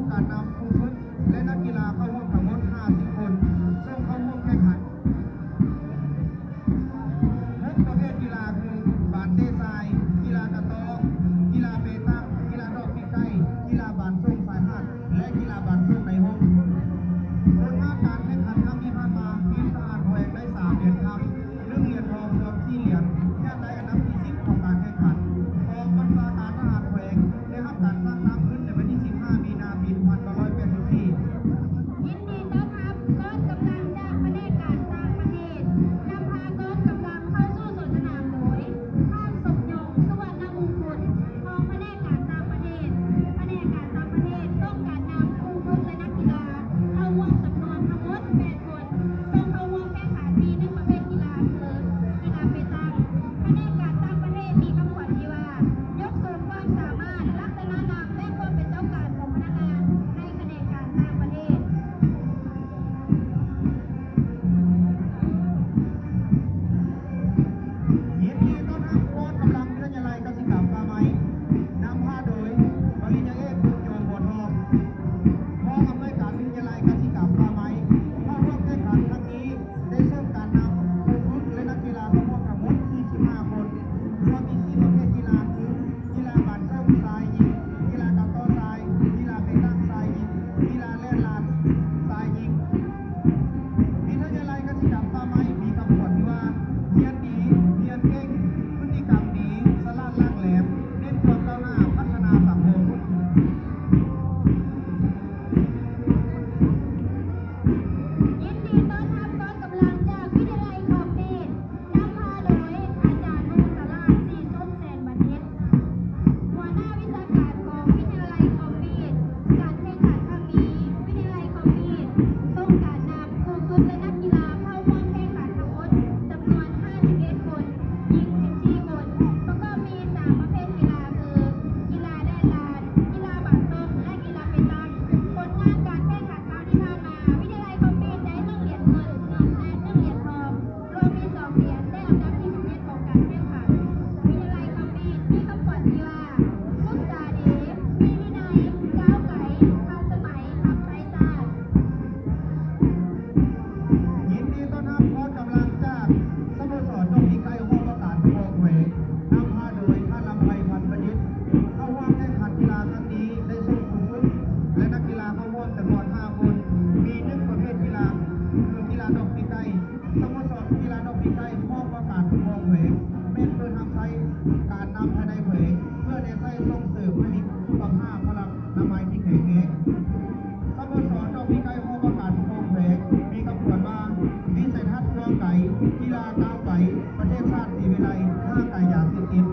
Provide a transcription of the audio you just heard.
ການນຳຜູ້ຝຶກ ແລະ ນັກກິລາເຂົ້າຮ່ວມທັງໝົດຫ້າສິບຄົນ ສົ່ງເຂົ້າຮ່ວມແຂ່ງຂັນ ຫົກປະເພດກິລາຄື ບານເຕະຊາຍ, ກິລາກະຕໍ້, ກິລາເປຕັງ, ກິລາດອກປີກໄກ່, ກິລາບານໂສ້ງຊາຍຫາດ ແລະ ກິລາບານໂສ້ງໃນຮົ່ມ. ຜົນງານການແຂ່ງຂັນຄັ້ງທີ່ຜ່ານມາ, ທີມທະຫານແຂວງໄດ້ສາມຫຼຽນຄຳ, ໜຶ່ງຫຼຽນທອງ ລວມສີ່ຫຼຽນ, ແລະ ໄດ້ອັນດັບທີສິບຂອງການແຂ່ງຂັນ. ກອງບັນຊາການທະຫານແຂວງໄດ້ຮັບການສ້າງຕັ້ງຂຶ້ນໃນວັນທີສິບຫ້າ ມີນາ ປີໜຶ່ງພັນເກົ້າຮ້ອຍແປດສິບສີ່. ຍິນດີຕ້ອນຮັບກອງກຳລັງຈາກພະແນກການຕ່າງປະເທດ. ນຳພາກອງກຳລັງເຂົ້າສູ່ສວນສະໜາມໂດຍ ທ່ານ ສົມຍົງ ສຸວັນນະມຸງຄຸນ ຮອງພະແນກການຕ່າງປະເທດ, ພະແນກການຕ່າງປະເທດ ຕ້ອງການນຳຜູ້ຝຶກ ແລະ ນັກກິລາເຂົ້າຮ່ວມຈຳນວນທັງໝົດແປດຄົນ ສົ່ງເຂົ້າຮ່ວມແຂ່ງຂັນມີໜຶ່ງປະເພດກິລາຄື ກິລາເປຕັງ. ພະແນກການຕ່າງປະເທດມີຄຳຂວັນທີ່ວ່າ ຍົກສູງຄວາມສາມາດ, ລັກສະນະນຳ ແລະ ຄວາມເປັນເຈົ້າການຂອງພະນັກງານໃນຂະແໜງການຕ່າງປະເທດ. ຍິນດີຕ້ອນຮັບກອງກຳລັງວິທະຍາໄລກະສິກຳປ່າໄມ້ ນຳພາໂດຍ ປະລິນຍາເອກ ບຸນຍົງ ບົວທອງ ຮອງອຳນວຍການວິທະຍາໄລກະສິກຳປ່າໄມ້. ເຂົ້າຮ່ວມແຂ່ງຂັນຄັ້ງນີ້ໄດ້ສົ່ງການນຳຜູ້ຝຶກ ແລະ ນັກກິລາເຂົ້າຮ່ວມທັງໝົດສີ່ສິບຫ້າຄົນ ລວມມີສີ່ປະເພດກິລາຄື ກິລາບານໂສ້ງຊາຍຍິງ, ກິລາກະຕໍ້ຊາຍ, ກິລາເປຕັງຊາຍຍິງ, ກິລາແລ່ນລານຊາຍຍິງ. ວິທະຍາໄລກະສິກຳປ່າໄມ້ມີຄຳຂວັນທີ່ວ່າ ຮຽນດີ, ຮຽນເກັ່ງ, ພຶດຕິກຳດີ, ສະຫຼາດຫຼັກແຫຼມ, ເນັ້ນຄວາມກ້າວໜ້າ, ພັດທະນາສັງຄົມ. ຍິນດີຕ້ອນຮັບກອງກຳລັງຈາກວິທະຍາໄລຄອມມິດ ນຳພາໂດຍອາຈານວົງສາລາ ສີສົມແສນບັນດິດ ຫົວໜ້າວິຊາການຂອງວິທະຍາໄລຄອມມິດ. ການແຂ່ງຂັນຄັ້ງນີ້ ວິທະຍາໄລຄອມມິດສົ່ງການນຳຜູ້ຝຶກ ແລະ ນັກກິລາເຂົ້າຮ່ວມແຂ່ງຂັນທັງໝົດຈຳນວນຫ້າສິບເອັດຄົນ, ຍິງສິບສີ່ຄົນ, ປະກອບມີສາມປະເພດກິລາຄື ກິລາແລ່ນລານ, ກິລາບານໂສ້ງ ແລະ ກິລາເປຕັງ. ຜົນງານການແຂ່ງຂັນ ຄັ້ງທີ່ຜ່ານມາ ວິທະຍາໄລຄອມມິດໄດ້ໜຶ່ງຫຼຽນເງິນ ໜຶ່ງ ແລະ ໜຶ່ງຫຼຽນທອງ ລວມມີສອງຫຼຽນ ໄດ້ອັນດັບທີສິບເຈັດຂອງການແຂ່ງຂັນ. ວິທະຍາໄລຄອມມິດມີຄຳຂວັນທີ່ວ່າ ສຶກສາດີ, ມີວິໄນ, ກ້າວໄກ, ທັນສະໄໝ, ຮັບໃຊ້ຊາດ. ຍິນດີຕ້ອນຮັບກອງກຳລັງຈາກສະໂມສອນດອກປີກໄກ່ ຫ້ອງວ່າການປົກຄອງແຂວງ ນຳພາໂດຍທ່ານ ລຳໄພ ພັນປະດິດ. ເຂົ້າຮ່ວມແຂ່ງຂັນກິລາຄັ້ງນີ້ ໄດ້ສົ່ງຜູ້ຝຶກ ແລະ ນັກກິລາເຂົ້າຮ່ວມຈຳນວນຫ້າຄົນ, ມີໜຶ່ງປະເພດກິລາ ຄືກິລາດອກປີກໄກ່. ສະໂມສອນກິລາດອກປີກໄກ່ ຫ້ອງວ່າການປົກຄອງແຂວງ ແມ່ນເປີດຮັບໃຊ້ການນຳພາຍໃນແຂວງ ເພື່ອແນໃຊ້ສົ່ງເສີມຜະລິດສຸຂະພາບພະລະນາໄມທີ່ແຂງແຮງ. ສະໂມສອນດອກປີກໄກ່ ຫ້ອງວ່າການປົກຄອງແຂວງ ມີຄຳຂວັນວ່າ ວິໄສທັດກວ້າງໄກ, ກິລາກ້າວໄກ, ປະເທດຊາດສີວິໄລ, ຫ່າງໄກຢາເສບຕິດ.